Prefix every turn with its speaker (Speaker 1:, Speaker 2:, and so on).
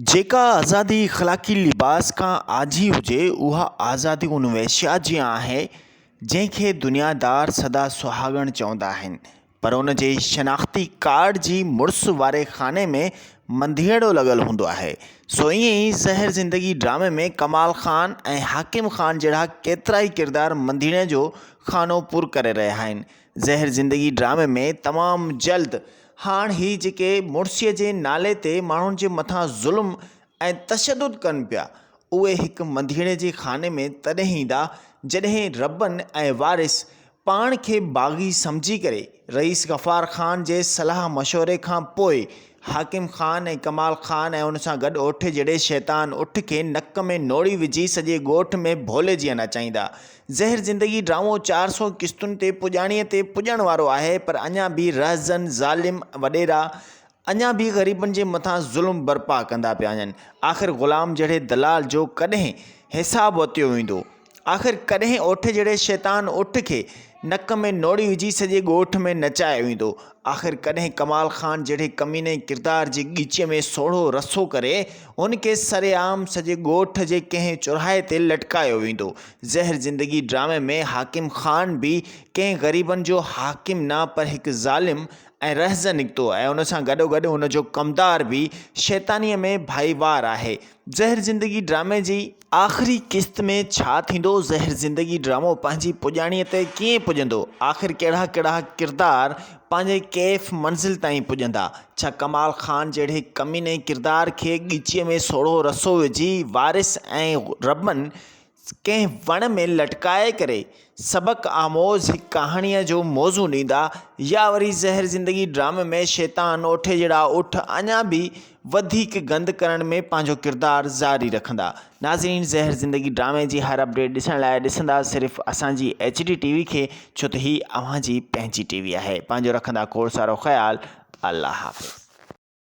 Speaker 1: جيڪا آزادي اخلاقي لباس کان آجي هجي اها آزادي ان وئشيا جيان آهي جنهن کي دنيادار سدا سهاڳڻ چوندا آهن پر ان جي شناختي ڪارڊ جي مڙس واري خاني ۾ منڌيئڙو لڳل هوندو آهي سو ائين ئي زهر زندگي ڊرامي ۾ ڪمال خان ۽ حاڪم خان جهڙا ڪيترائي ڪردار منڌيئڙي جو خانو پر ڪري رهيا آهن زهر زندگي ڊرامي ۾ تمام جلد هاڻ هي جيڪي مڙسيء جي نالي تي ماڻهن جي مٿان ظلم ۽ تشدد ڪن پيا، اهي هڪ منڌيئڙي جي خاني ۾ تڏهن ايندا، جڏهن ربن ۽ وارث پاڻ کي باغي سمجهي ڪري رئيس غفار خان جي صلاح مشوري کان پوء حاڪم خان ۽ ڪمال خان ۽ ان سان گڏ اوٺ جهڙي شيطان اٺ کي نڪ ۾ نوڙي وجهي سڄي ڳوٺ ۾ ڀولي جيان نچائيندا. زهر زندگي ڊرامو 400 قسطن تي پڄاڻيء تي پڄڻ وارو آهي پر اڃا به رهزن ظالم وڏيرا اڃا به غريبن جي مٿان ظلم برپا ڪندا پيا وڃن. آخر غلام جهڙي دلال جو ڪڏهن حساب وتيو ويندو؟ آخر ڪڏهن اوٺ جهڙي شيطان اٺ کي نڪ ۾ نوڙي وجهي سڄي ڳوٺ ۾ نچايو ويندو؟ آخر ڪڏهن ڪمال خان جهڙي ڪميني ڪردار جي ڳچيء ۾ سوڙهو رسو ڪري هن کي سرعام سڄي ڳوٺ جي ڪنهن چوراهي تي لٽڪايو ويندو؟ زهر زندگي ڊرامي ۾ حاڪم خان به ڪنهن غريبن جو حاڪم نه پر هڪ ظالم ۽ رهزن نڪتو ۽ ان سان گڏوگڏ هن جو ڪمدار به شيطانيء ۾ ڀائيوار آهي. زهر زندگي ڊرامي جي آخري قسط ۾ ڇا ٿيندو؟ زهر زندگي ڊرامو پنهنجي پڄاڻيء تي ڪيئن پڄندو؟ آخر ڪهڙا ڪهڙا ڪردار پنهنجي ڪيف منزل تائين پڄندا؟ ڇا ڪمال خان جهڙي ڪميني ڪردار کي ڳچيء ۾ سوڙهو رسو وجهي وارث ۽ ربن ڪنهن وڻ ۾ لٽڪائي ڪري سبق آموز هڪ ڪهاڻيء جو موضوع ڏيندا يا وري زهر زندگي ڊرامي ۾ شيطان اوٺي جهڙا اٺ اڃا به وڌيڪ گند ڪرڻ ۾ پنهنجو ڪردار جاري رکندا. ناظرين زهر زندگي ڊرامي جي هر اپڊيٽ ڏسڻ لاء ڏسندا صرف اسان جي ايڇ ڊي ٽي وي کي ڇو ته هي اوهان جي پنهنجي ٽي وي آهي پنهنجو رکندا کوڙ سارو خيال الله حافظ.